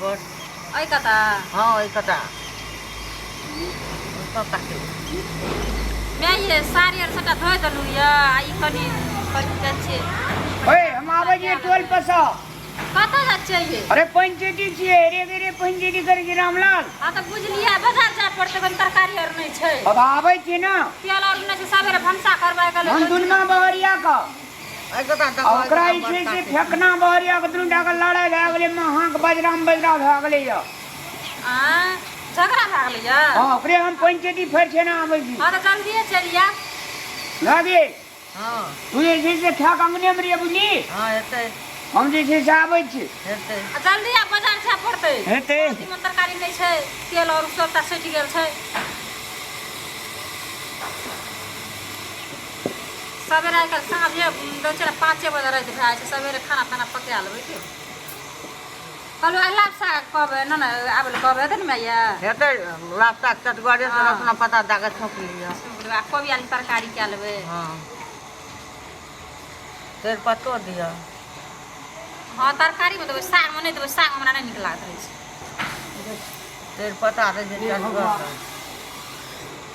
बड़ एहि कता? हँ, एहि कता सब काटै। मैं ये साड़ी आर सबटा धोइ देलहुँ यऽ, आ ई कनि कनि जाइ छियै। ओए, हम आबै छियै टोल पर सँ। कतऽ जाइ छियै ये? अरे, पंचायती छियै रे रे, पंचायती करै छी रामलाल। हँ, तऽ बुझलियै, बाजार जाय पड़तै, कनि तरकारी आर नहि छै। अब आबै छी ने। तेल आर नहि छै, सबेरे भनसा करबै गेलै। हम दुनमा बहरिया के एहि कता। आ ओकरा जे छै से फेकना बहरिया के दुनू टा के लड़ाइ भए गेलै, महाक बजराम बजरा भए गेलै यऽ। आँय, झगड़ा भए गेलै यऽ? हँ, ओकरे हम पंचायती फेर छै ने, आबै छी। हँ, तऽ जल्दिए चलि आयब। भए गेल। हँ। तू जे छै से खाक अंगने मे रहिए, बुझली? हँ, हेतै। हम जे छै से आबै छी। हेतै। आ जल्दी आब, बाजार जाय पड़तै। हेतै। तीमन तरकारी नहि छै, तेल आओर सबटा सटि गेल छै। सवेरे आइ काल्हि साँझे दै छै ने, 5 बजे राति भए जाइ छै। सवेरे खाना ताना पका लेबै की कहलहुँ, आइ लाब साग कहबै ने, ने आबै लए कहबै, हेतै ने माय? हेतै, लाब साग चटगरे से। रसना पत्ता दए कऽ छौंक लिअ। आ कोबी आलू तरकारी कए लेबै। हँ, तेजपत्तो दिअ। हँ, तरकारीमे देबै, सागमे नहि देबै। साग हमरा नहि नीक लागैत रहै छै। तेजपत्ता दै छै चटगर।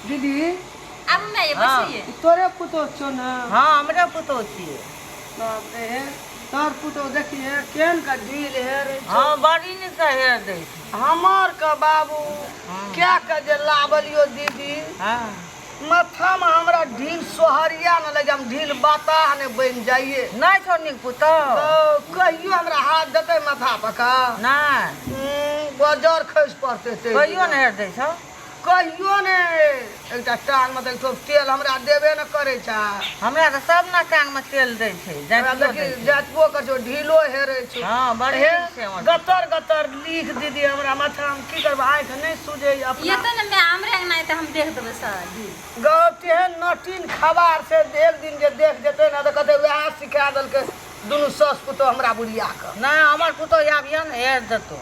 दीदी। आब माय, बैसिए। ई तोरे पुतोह छौ ने? हँ, हमरे पुतोह छियै। बाप रे हे, तोहर पुतोह देखिए केहन का ढील हेर छौ। हँ, बड़ी नीकसँ हेर दै छै। हमर के बाबू क्या के जे लाबलियो दीदी, माथामे हमरा ढील सोहरिया ने लगे, हम ढील बताह ने बनि जाइए। नहि छौ नीक पुतोह? तऽ कहियो हमरा हाथ देतै माथा पका? नहि। बजर खसि पड़तै ताहि कहियो दिना। नहि हेर दै छौ? कहियो ने। एकटा टांगमे तऽ एकठो तेल हमरा देबे ने करै छै। हमरा तऽ सब ने टांगमे तेल दै छै। हमरा जाइतियो देखी दै छै। जातबो कर छौ, ढीलो हेरै छौ। हँ, बड़ हे नीक छै हमर। गतर गतर लिख दीदी हमरा माथामे, की करबै, आँखि नहि सुझैए अपना। एतै ने माय, हमरे अंगना एतै, हम देख देबै सर। गौ, तेहन नटीन खबार छै जे एक दिन जे देख जेतै ने तऽ कहतै वएह सिखा देलकै दुनू सासु पुतोह हमरा बुढ़िया के। नहि, हमर पुतोह आबियह ने, हेर देतौ।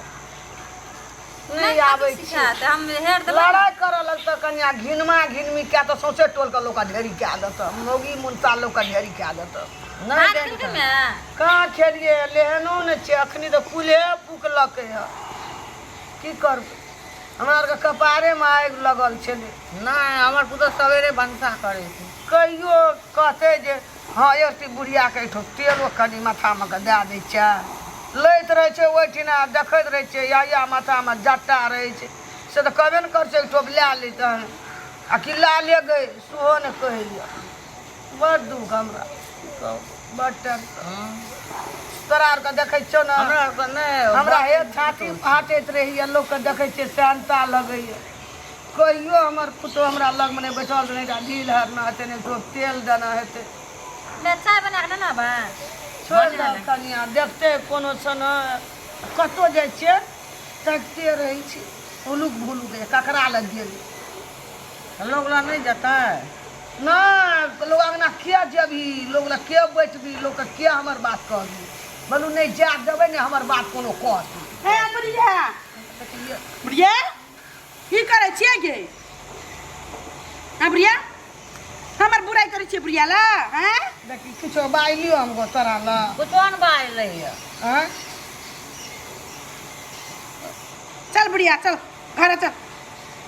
नहि आबै छी। हम हेर देबै। लड़ाइ करऽ लगतऽ कनिया, घिनमा घिनमी कए तऽ सौंसे टोलके लोकके ढेरी कए देतऽ, मौगी मुनसा लोकके ढेरी कए देतऽ। नहि। भात देल। खेलकै माय? कहाँ खेलियै, लेहनो नहि छै, अखनी तऽ कुल्हे पुकलकै हँ। की करबै, हमरा आरके कपारेमे आगि लगल छलै। नहि, हमर पुतोह सवेरे भनसा करै छै। कहियो कहतै जे हँ, एकटी बुढ़ियाके एहिठाम तेलो कनि माथामे कऽ दए दै छै? लैत रहै छै ओहिठिना, देखैत रहै छै, या या माथामे जट्टा रहै छै, से तऽ कहबे ने करै छै, एक ठोप लए लैतै आ कि लए ले गई, सेहो नहि कहैए। बड़ दुःख हमरा, की कहू, बड़ टेंशन। तोरा आरके देखै छियौ ने। हमरा आरके नहि। हमरा हे छाती फाटैत रहैए, लोकके देखै छियै सेहनता लगैए। कहियो हमर पुतोह हमरा लगमे नहि बैठल रहै, ढील हरना हेतै, नहि ठोप तेल देना हेतै। ले, चाय बना कऽ ने बा। छोड़ि दऽ कनिया, देखते कोनो सन कतहु जाइ छियै, तकिते रहै छी उलुक भुलुक ककरा लग गेलै। लोग लग नहि जेतै? नहि, लोग अङ्गना किया जेबही, लोग लग किया बैठबी, लोकके किया हमर बात कहबी? बोलू, नहि जाय देबै, नहि हमर बात कोनो कहती। हे बुढ़िया, बुढ़िया, की करै छियै गे? हाँ बुढ़िया, हमर बुराइ करै छियै बुढ़िया ला? हैं? देखी, किछो बाजलियो हम गो तोरा लग? कुछो ने बाजलै यऽ। आँय? चल बुढ़िया, चल घरे चल।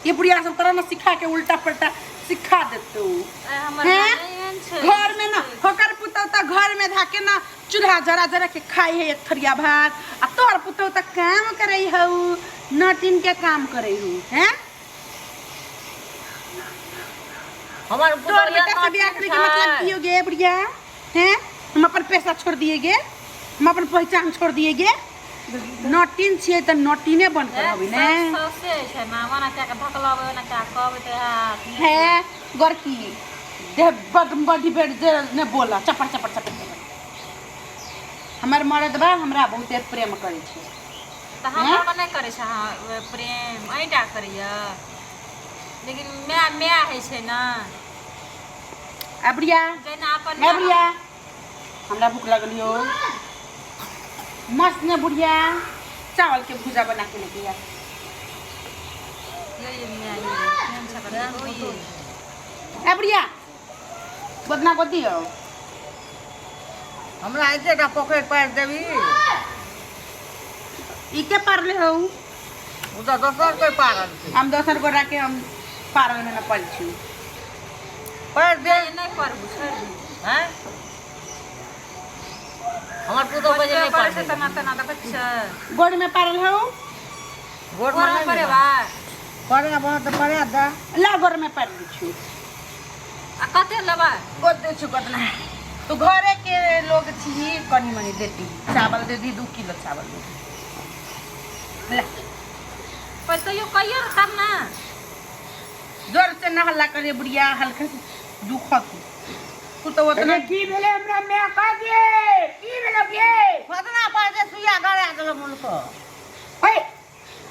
ये बुढ़िया सब तोरा ना सिखा के उल्टा पलटा सिखा देतौ। ए, हमर हैं? माय एहन छै। घर में ना होकर पुतौ त घर में धाके ना चूल्हा जरा जरा के खाई है एक थरिया भात, आ तोहर पुतौ त काम करै हौ, नटिन के काम करै हौ। हैं? हमर तोहर बेटा से बियाह करे के मतलब की हो गे बुढ़िया? हैं, हम अपन पैसा छोड़ दिए गे, हम अपन पहचान छोड़ दिए गे? नटिन छियै तऽ नटिने बन के रहबै ने। सौसे छै ने, ओना कए के धकलबै, ओना कए के कहबै तऽ हैत? है गोरकी, देह बड बडी बेड जे ने बोला, चपड़ चपड़ चपड़ चपड़। हमर मरद बा हमरा बहुते प्रेम करै छै। तऽ हमरा नहि करै छै अहाँ प्रेम, अहीँटा करैए, लेकिन माय माय होइ छै ने। आ बुढ़िया। जहिना अपन। ए बुढ़िया, हमरा भूख लगल यो मस्त ने। बुढ़िया, चावल के भुजा बना के लेके आ। ये माय, ये केहन छै ये? ए बुढ़िया, गोदना गोदी हो। हमरा एतेटा पोखरि पारि देबही? ई के पारले हौ? ओ तऽ दोसर कोइ पारल छै। हम दोसर गोटा के हम पारल में न पड़ल छी। पढ़ि दे। नहि पढ़बू, छोड़ि दियौ। हैं, हमर पुतोह कहै छै नहि पढ़ै छै पढ़बै। तेना तेना देखै छियै। गोड़ में पारल हौ? गोड़ गोड़ मे। पढ़ेबा? पढ़े बहुत तऽ पढ़े दे। ला, गोड़ में पार दै छी। आ कते लेबै? गोद दै छी गोदना। तू घरे के लोग छी, कनी मनी देती। चावल दे दी, 2 किलो चावल दे दी। ला। पर तैयो कहियो ने तब ने। जोर से न हल्ला करे बुढ़िया, हल्का से दुखत। तू तो उतना अरे, की भेलै हमरा माय का गे? की भेलो गे? फतना पर जे सुइया गड़ा देलो मुलको। हे।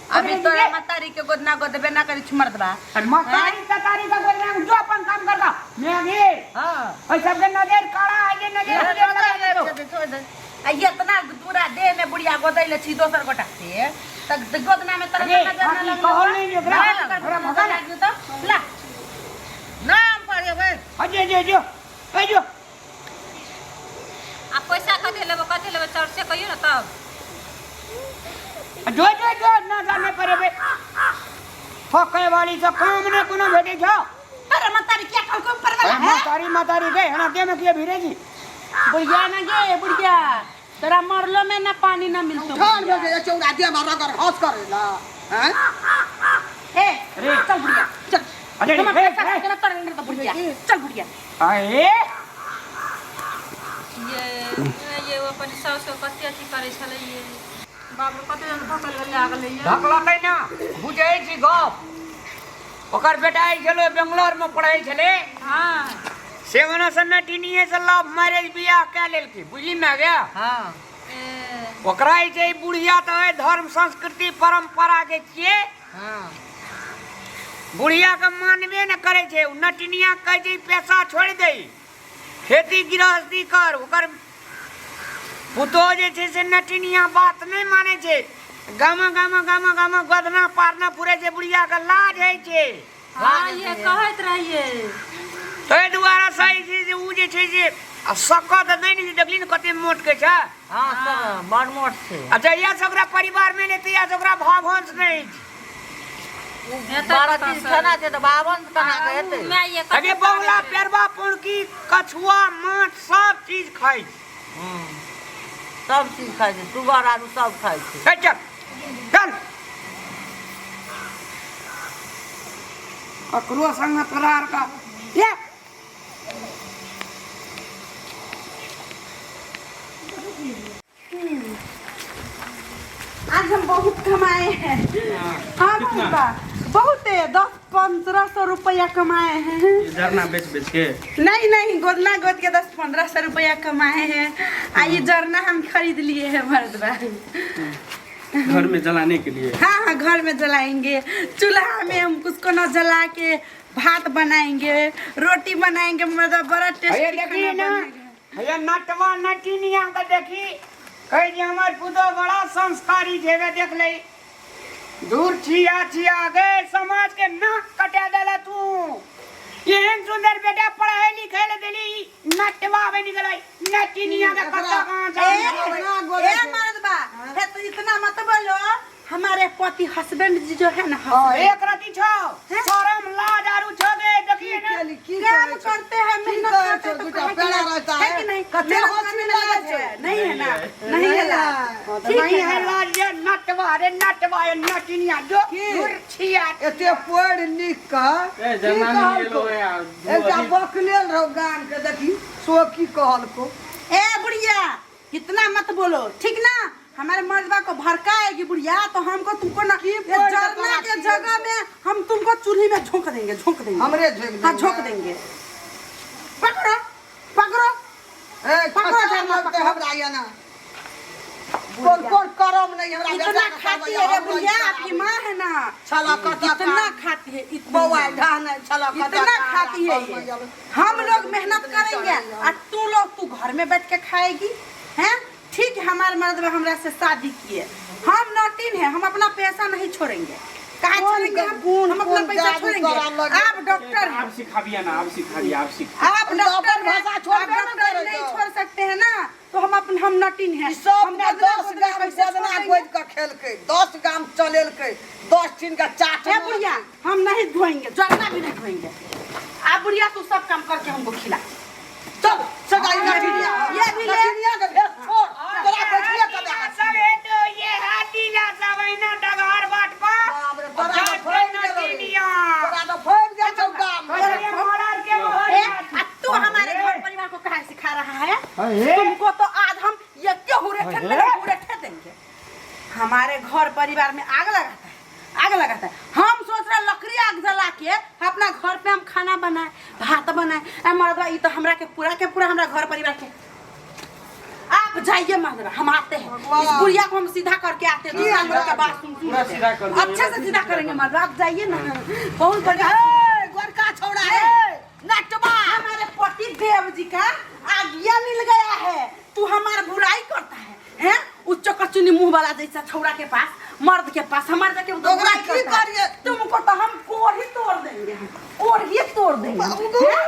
अभी तोरा मतारी के गोदना गोदबे ना करी मर्दबा। मतारी ततारी का गोदना, जो अपन काम करगा मैं गे। हाँ। और सबके नजर काला है, ये नजर मुझे लगा दे। छोड़ दे। आ इतना पूरा देह में बुढ़िया गोदैले छी दोसर गोटा से, त गोदना में तोरा अरे, नजर ना बाकी लगलो? कहल नहीं ओकरा। ओकरा भगा ना। लागलो त ला। नाम पढ़ेबै। अजय जो जो अजो। आ पैसा कते लेबै, कते लेबै चाउर से कहियो ने तब। जो जो जो ना जाने पड़े बे, फके वाली से काम ने कोनो भेटे छो। तोरा मतारी क्या कहल को परवला अरे है? मतारी मतारी के हना के में किए भिरे छी। बुढ़िया ना गे बुढ़िया, तोरा मरलो में ना पानी ना मिलतो। ठान भऽ गेलै चौड़ा देह में रगड़ हंस करेला हैं। ए। अरे। चल बुढ़िया, चल। अरे, तुम ए, पैसा ए। के तोरा अंदर तो बुढ़िया, चल बुढ़िया। अरे। ये ये ओ अपन साउस के कते अथी करै छलै ये, बाप रे, कते जन धकल लागलै ये। धकलकै ना, बुझै छी गप। ओकर बेटा आयल छलै, बेंगलोर में पढ़ै छलै। से ओना से नटिनिए से लव मैरिज बियाह कए लेलकै, बुझली मैं गया? हाँ। ए। ओकरा ई छै, ई बुढ़िया तऽ एहि धर्म संस्कृति परंपरा के छियै। बुढ़िया के मानबे न करै छै। ओ नटिनिया कहै छै, ई पैसा छोड़ि दे, खेती गृहस्थी कर। ओकर पुतोह जे छै से नटिनिया बात नहि मानै छै। गामा गामा गामा गामा गोदना पारना फुरै छै। बुढ़िया के लाज होइ छै। हँ, ये कहैत रहियै। ताहि दुआरे सही छै जे ओ जे छै से आ सकत नहि ने छै। देखली ने कते मोट के छै? हाँ, सब बड़ मोट छै। अच्छा, इएह सब ओकरा परिवार मे नहि, तऽ ओकरा भावंश नहि छै। हेतै। 12 कतऽ चीज से? खाना छै तऽ बावन केना के हेतै? माय ये अगे बौला, पेरवा, पुणकी, कछुआ माछ सब चीज खाइ छै। सब चीज खाइ छै, सुगर आरू सब खाइ छै। हे, चल चल, ककरो संग तोरा आर का ये। आज हम बहुत कमाए हैं। हाँ पापा, बहुत है, 10-15 सौ रुपया कमाए हैं। झरना बेच बेच के? नहीं नहीं, गोदना गोद के 10-15 सौ रुपया कमाए हैं। आ ये जरना हम खरीद लिए हैं मर्दबा। घर में जलाने के लिए? हाँ हाँ, घर में जलाएंगे चूल्हा में। हम उसको न जला के भात बनाएंगे, रोटी बनाएंगे, मतलब बड़ा हे टेस्टी देखी खाना ना। बनेगा। हे नटवा नटिनिया के देखी, कहै जे हमर पुतोह बड़ा संस्कारी छै। वे देख ले, दूर छिया छिया गे, समाज के नाक कटा देला तू। एहन सुंदर बेटा पढ़ाई लिखाई ले देली, नटवा बनि गेलै। नटिनिया के कत्ता कहाँ ए, छै? ए मर्दबा, हे तो इतना मत बोलो। हमारे पति हस्बैंड जी जो है ना, हाँ, husband, एक रति छौ, शरम लाज आरू छौ गे, देखिए ना। की काम करै छौ? करते हैं, मेहनत करै करते हैं छौ? तो दूटा काहे पेड़ा कि रहता है है। कि नहीं? कते मेहनत हंसी करने में लगै लाज छौ? है नहीं है ना? नहीं है लाज, ठीक नहीं है है ना? लाज। ये नटवा रे नटवा, ये नटिनिया जो की? दूर छिया। एते पढ़ लिख कऽ ए की जरना नहीं कहलकौ? एलो है। एकटा बकलेल रहो गान के देखी सो की कहलको। ए बुढ़िया, इतना मत बोलो, ठीक ना? हमारे मर्दबा को भड़काएगी बुढ़िया तो हमको तुमको ना की ये बोल के जरना तोरा के की जगह में हम तुमको चूल्ही में झोंक देंगे, झोंक देंगे। हमरे झोंक हाँ। देंगे? झोंक देंगे। पकड़ो पकड़ो। ए पकड़ो खचा झरना, लगतै पकड़ो। हमरा एना कोन कोन करम नहीं हमरा इतना बेटा के खाती करबै, है रे हम बुढ़िया, नहीं आपकी माँ है ना। छला कता इतना खाती है, इतना बौआ ढाने छला कता इतना खाती है ये। हम लोग मेहनत करेंगे और तू लोग, तू घर में बैठ के खाएगी हैं? ठीक है, हमारे मर्द में हमरा से शादी किए। हम नौटीन है, हम अपना पैसा नहीं छोड़ेंगे। कहाँ कौन छोड़ेंगे हम? कौन- हम अपना कौन पैसा जादू छोड़ेंगे? करा लगे? आप डॉक्टर हैं। आप सिखा दिया ना, आप सिखा दिया, आप सिखा आप हम तो डॉक्टर अपन हैं, भाषा छोड़बे आप न डॉक्टर करै नहीं छौ। छोड़ सकते हैं ना। तो हम अपन हम नटिन हैं। ई सब हम ने गोदना 10 गोदना गाम कैसे गोदना छोड़ देंगे? गोदि कऽ खेलकै, 10 गाम चलेलकै, 10 ठीन के चाट। ए बुढ़िया, हम नहीं धोएंगे, जरना भी नहीं धोएंगे। आप बुढ़िया तू सब काम करके हमको खिला। चल सगाई नटिनिया, ये भी ले। नटिनिया के भेष छोड़, तोरा बैठिए के दे। सब हे तो ये हाथी ला सब ऐना डगार बाट पर। बाप रे, तोरा तऽ जाते फैल गेलौ रे। नटिनिया। तोरा तऽ फैल गेल छौ गाम। अरे मरद के ए, बहुत आ तू हमारे घर परिवार को कहाँ सिखा रहा है? तुमको तो आज हम ये क्यों हुरेठे में हुरेठे देंगे। हमारे घर परिवार में आग लगाता है, आग लगाता है। हम सोच रहे लकड़ी आग जला के अपना घर पे हम खाना बनाए, भात बनाए। ए मर्दवा, ई तो हमरा के पूरा हमरा घर परिवार के। आप जाइए मर्दवा, हम आते हैं। इस बुढ़िया को हम सीधा करके आते हैं। दूसरा लोग का बात सुन सुन पूरा के। सीधा कर देंगे। अच्छे से सीधा करेंगे मर्दवा, आप जाइए ना। बहुत बढ़िया। ए गोरका छौड़ा, ए नटवा, हमारे पति देव जी का आज्ञा मिल गया है। तू हमार बुराई करता है, हैं? उच्च कचुनी मुंह वाला जैसा छौड़ा के पास, मर्द के पास हमार जाके ओकरा बुराई की करता है। करिए? तुमको तो हम कोर ही तोड़ देंगे, हम कोर ही तोड़ देंगे, हैं?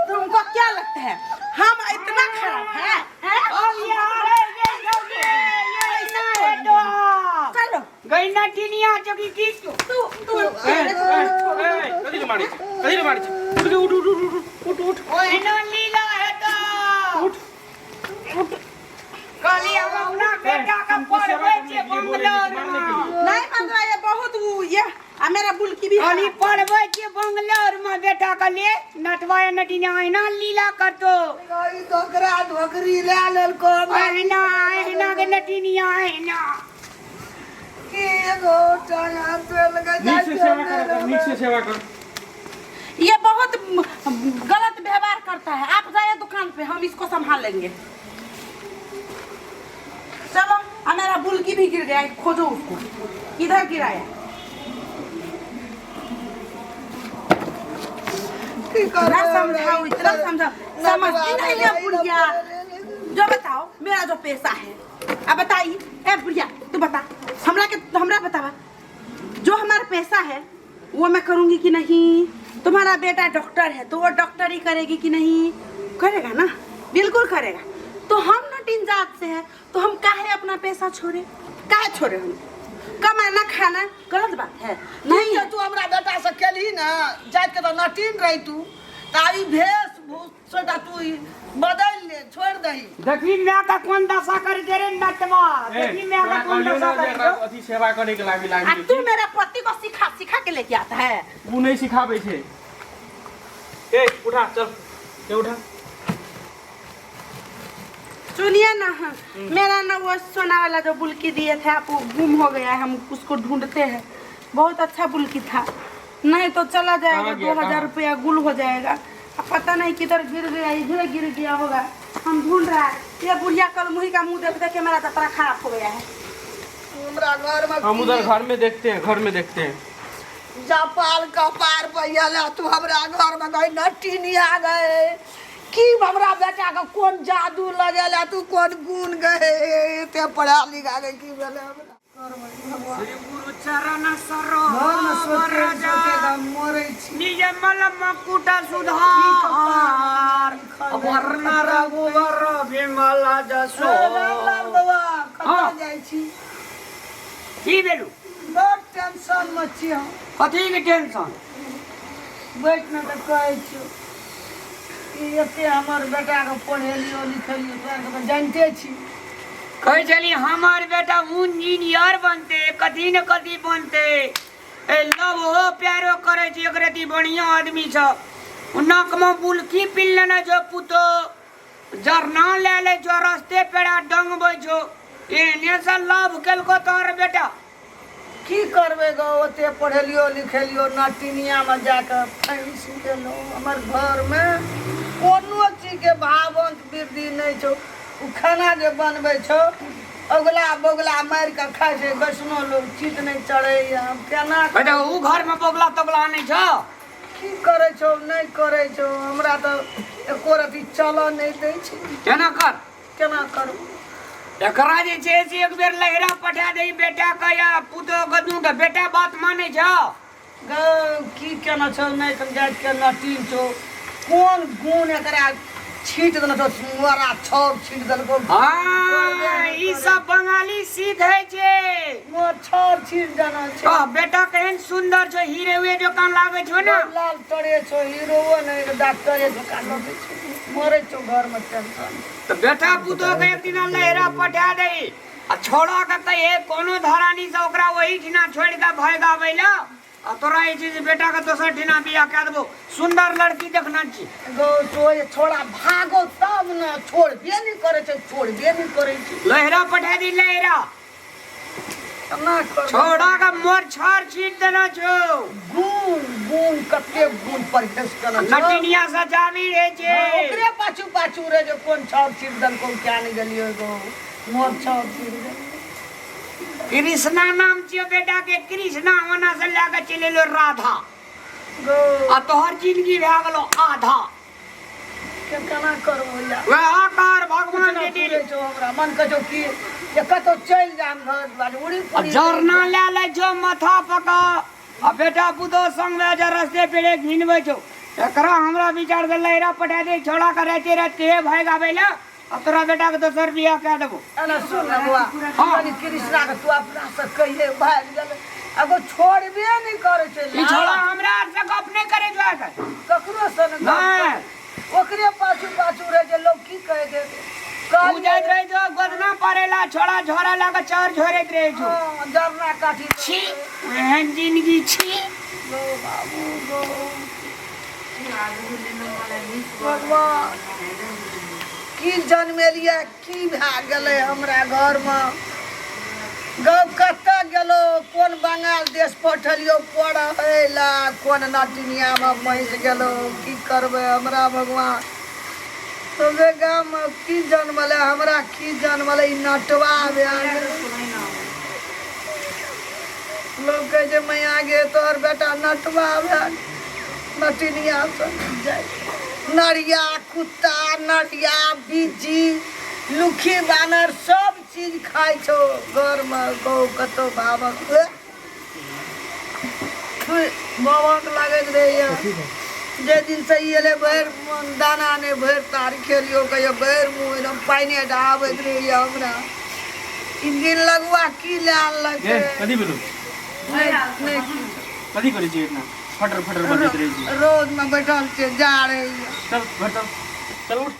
तुमको क्या लगता है हम इतना खराब है, हैं? चलो गई नटिनिया चौकी की तू तू कथी के मारै छी, कथी के मारै छी? उठ उठ उठ उठ उठ उठ। ओहिना लीला है तो उठ। कहली हम अपना बेटा का तुमको सेवा पढ़बै करने छियै के लिए बोल रहे हैं कि बंगलोर मारने के में। लिए। नहीं मर्दवा, ये बहुत वो ये आ मेरा बुलकी भी कहली है। पढ़बै छियै बंगलोर में बेटा के लिए, नटवा या नटिनिया अहिना लीला करतो। ई धोकरा धोकरी लए लेलको हमरा। अहिना अहिना के नटिनिया अहिना। की एगो टांगा तेल के नीक से सेवा कर, नीक से सेवा कर। ये बहुत गलत व्यवहार करता है। आप जाइए दुकान पे, हम इसको संभाल लेंगे। चलो, आ मेरा बुलकी भी गिर गया, खोजो उसको, किधर गिराया। की इतना करबै? समझाओ, इतना समझाओ, समझती नहीं है बुढ़िया। जो बताओ मेरा जो पैसा है, अब बताइए। ए बुढ़िया तू बता, हमरा के हमरा बतावा, जो हमारा पैसा है वो मैं करूँगी कि नहीं? तुम्हारा बेटा डॉक्टर है तो वो डॉक्टर ही करेगी कि नहीं? करेगा ना, बिल्कुल करेगा। तो हम नटीन जात से हैं तो हम काहे अपना पैसा छोड़े, काहे छोड़े? हम कमाना खाना गलत बात है नहीं? नहीं, तू हमरा बेटा से केलही ना, जाति के तऽ नटीन रही तू, तऽ ई भेष भूष तू ई बदलि ले, छोड़ि दही। देखी माय का कोन दशा कर दे रे नटवा, ए, देखी माय का तोरा कोन कहलियौ दशा ना जे कर एकरा दे। अथी सेवा करे के लागी आ लागी। तू मेरा पति को सिखा सिखा के लेके आता है। उ नहीं सिखाबै छै। ए उठा, चल ए उठा। सुनिए ना, मेरा ना वो सोना वाला जो बुलकी दिए थे आप, वो गुम हो गया है, हम उसको ढूंढते हैं। बहुत अच्छा बुलकी था, नहीं तो चला जाएगा। कहाँ गया, 2000 कहाँ? रुपया गुल हो जाएगा। अब पता नहीं किधर गिर गया, इधर गिर गया होगा, हम ढूंढ रहा है। ये बुढ़िया कल मुही का मुंह देख देख के मेरा जतरा खराब हो गया है। हमरा घर में हम उधर घर में देखते हैं, घर में देखते हैं। जापाल कपार पर ला तू हमरा घर में गई नटीनिया गए की हमरा बेटा के कोन जादू लगेला, तू कोन गुण गए, एते पढ़ा लिखा गए की भेलै हमरा? श्री गुरु चरण घर में सरोज सोचे सोचे तऽ हम मरै छी। निज मल मकुट सुधार, वर्ण रघुवर विमल जसो। हे रामलाल बाबा, कतऽ हाँ। जाइ छी? की भेलू? बड़ टेंशन मे छी हम। कथी के टेंशन? बैठ ने तऽ कहै छियौ ई एते हमर बेटाके पढ़ेलियौ लिखेलियौ, तोरा तऽ जानिते छी। कहै छली हमर बेटा इंजीनियर बनते, कथी ने कथी बनते। ए लव हो प्यारो करै छी, एक रति बढ़िया आदमी छ। नाकमे बुलकी पी लेने छौ पुतो, जरना ले लै छौ, रस्ते पेड़ा डंगबै छौ। एहने से लव केलको तोहर बेटा। की करबै गो, ओते पढ़ेलियौ लिखेलियौ, नटिनियामे जाकऽ फँसि गेलहुँ। हमर घरमे कोनो चीजके भावंत वृद्धि नहि छौ। ओ खाना जे बनबै छौ अगला बगला मारि कऽ खाइ छै, वैष्णो लोग चित नहि चढ़ैया। हम केना बेटा उ घरमे बगला तगला नहि छौ? की करै छौ नहि करै छौ, हमरा तऽ एको रति चलऽ नहि दै छै। केना कर, केना करू? एकरा जे छै से एक बेर लहरा पठा दही बेटा के या पुतोह के दुनू के। बेटा बात मानै छौ? गौ की केना छौ नहि कम जाति के नटीन छौ, कोन गुण एकरा छीट देने छौ मुआरा छाउर छीट देलकौ। हाँ, ई सब बंगाली सीख है छै। मोर छाउर छीट देने छै। कह बेटा केहन सुंदर छौ, हीरे हुए जकाँ लागै छौ ने। लाल तरे छौ, हीरो नहि डॉक्टरे जकाँ लगै छौ। मरै छौ घरमे टेंशन। तऽ बेटा पुतोह के एक दिना लहरा पठा दे आ छोड़ा के कहिए कोनो धरानी से ओकरा ओही ठिना छोड़ि के भागि आबै लए आ तोरा जे छै से बेटा के दोसर ठिना बियाह कए देबो। सुंदर लड़की देखना छी। गौ तोरे छोड़ा भागो तब ने, छोड़बे नहि करै छै, छोड़बे नहि करै छै। लहरा पठा दी लहरा। केना करबै? छोड़ा के मोर छाड़ छीट देना छौ। गुण गुण कते गुण परहेज केने छौ। नटिनिया से जाबी रहे छै। ओकरे पाछू पाछू रहे जे कोन छाउर छीट देलकौ क्या नहि गेलियै गौ मोर छाउर छीट देलकौ। कृष्णा नाम छियो बेटा के, कृष्णा होना से लए के चलि एलो राधा गौ आ तोहर जिंदगी भए गेलो आधा। के केना करबो यार? वएह कर भगवान के दिल। छौ हमरा मन कहै छौ कि जे कतौ चलि जाम घर दुआर उड़ी आ पुड़ी। जरना लए लै छौ माथा पका आ बेटा पुतोह संग मे जे रस्ते पेड़े घिनबै छौ। एकरा हमरा विचार से लहरा पठा दे छोड़ा के राते रात के भागि आबै लए आ तोरा बेटा के दोसर बियाह कए देबो। एना सुन ने बौआ, हाँ। कनि कृष्णा के तू अपना से कहिए भागि गेलै एगो छोड़बे नहि करै छै। ई छोड़ा हमरा आर से गप नहि करै छौ आइ काल्हि। ककरो से नहि गप नहि। करै। ओकरे पाछू पाछू रहै छै, लोक की कहै छै? तू जाइत रहै छौ गोदना पड़ेला, छोड़ा झोरा लए कऽ चाउर झोरैत रहै छौ। हँ, जरना काठी। छी, एहन जिंदगी छी। गौ बाबू गौ भगवान, की जन्मेलियै, की भए गेलै हमरा घरमे गौ? कतऽ गेलो, कोन बंगाल देश पठलियौ पढ़ै लए, कोन नटिनियामे फँसि गेलो? की करबै हमरा भगवान? सौंसे गाममे की जन्मलै, हमरा की जन्मलै? ई नटवा भए गेलै। लोक कहै छै मैया गे तोहर बेटा नटवा भए गेल, नटिनिया सब जाइ नरिया कुत्ता नरिया बिज्जी लुखी बानर सब चीज खाइ छौ घरमे गौ। कतौ भावक भवक लागैत रहैया। जे दिनसँ ई एलै भरि मन दाना नहि भरि तार खेलियौ, कहियो भरि मुँह एकदम पानिए डहाबैत रहैया हमरा। ई दिन लगुआ की लए आनलकै? ए, कथी भेलौ? नहि नहि। कथी करै छी इतना फटर फटर बजैत रहै छी? रौदमे बैठल छियै, जा रहैया। चल घर चल, चल उठ।